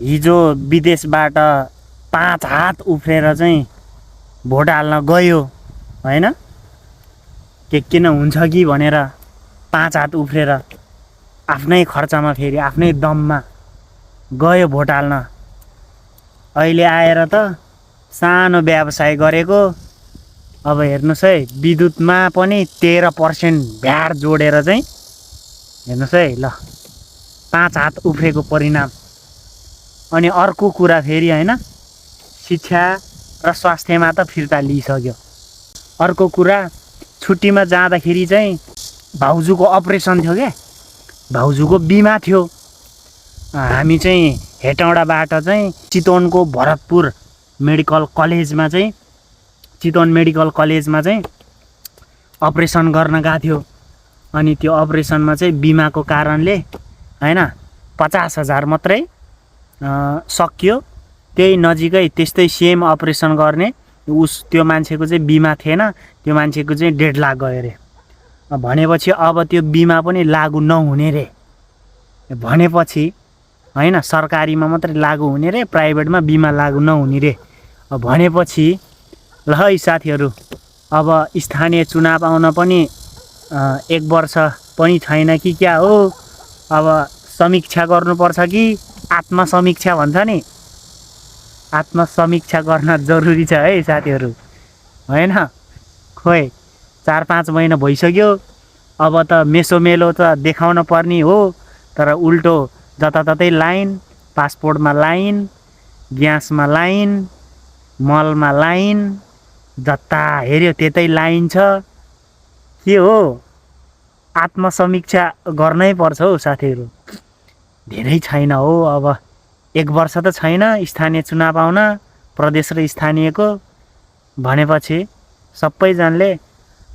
हिजो विदेशबाट 5 हात उफ्रेर चाहिँ भोट हाल्न गयो हैन, के किन हुन्छ कि भनेर 5 हात उफ्रेर आफ्नै खर्चमा फेरि आफ्नै दममा गयो भोट हाल्न। अहिले आएर त सानो व्यवसाय गरेको। अब हेर्नुहोस् है, विद्युतमा पनि 13% भ्याट जोडेर चाहिँ हेर्नुहोस् है ल 5 हात उफ्रेको परिणाम। अनि अर्को कुरा फेरि हैन, शिक्षा र स्वास्थ्यमा त फिर्ता लिइसक्यो। अर्को कुरा, छुट्टीमा जाँदाखेरि चाहिँ भाउजूको अपरेसन थियो क्या, भाउजूको बिमा थियो। हामी चाहिँ हेटौँडाबाट चाहिँ चितवनको भरतपुर मेडिकल कलेजमा चाहिँ अपरेसन गर्न गएको थियो। अनि त्यो अपरेसनमा चाहिँ बिमाको कारणले हैन 50,000 मात्रै सकियो। त्यही नजिकै त्यस्तै सेम अपरेसन गर्ने त्यो मान्छेको चाहिँ बिमा थिएन, त्यो मान्छेको चाहिँ 1.5 लाख गयो अरे। भनेपछि अब त्यो बिमा पनि लागू नहुने रे। भनेपछि हैन, सरकारीमा मात्रै लागू हुने रे, प्राइभेटमा बिमा लागू नहुने रे। भनेपछि ल है साथीहरू, अब स्थानीय चुनाव आउन पनि 1 वर्ष पनि छैन कि क्या हो। अब समीक्षा गर्नुपर्छ कि आत्मसमीक्षा भन्छ नि, आत्मसमीक्षा गर्न जरुरी छ है साथीहरू हैन। खोइ 4-5 महिना भइसक्यो। अब त मेसोमेलो त देखाउन पर्ने हो, तर उल्टो जताततै लाइन, पासपोर्टमा लाइन, ग्यासमा लाइन, मलमा लाइन, जता हेऱ्यो त्यतै लाइन छ। के हो, आत्मसमीक्षा गर्नै पर्छ हौ साथीहरू। धेरै छैन हो, अब 1 वर्ष त छैन स्थानीय चुनाव आउन, प्रदेश र स्थानीयको। भनेपछि सबैजनाले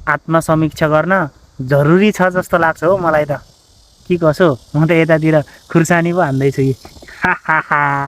आत्मसमीक्षा गर्न जरुरी छ जस्तो लाग्छ हो मलाई त। के कसो, म त यतातिर खुर्सानी पो हान्दैछु कि।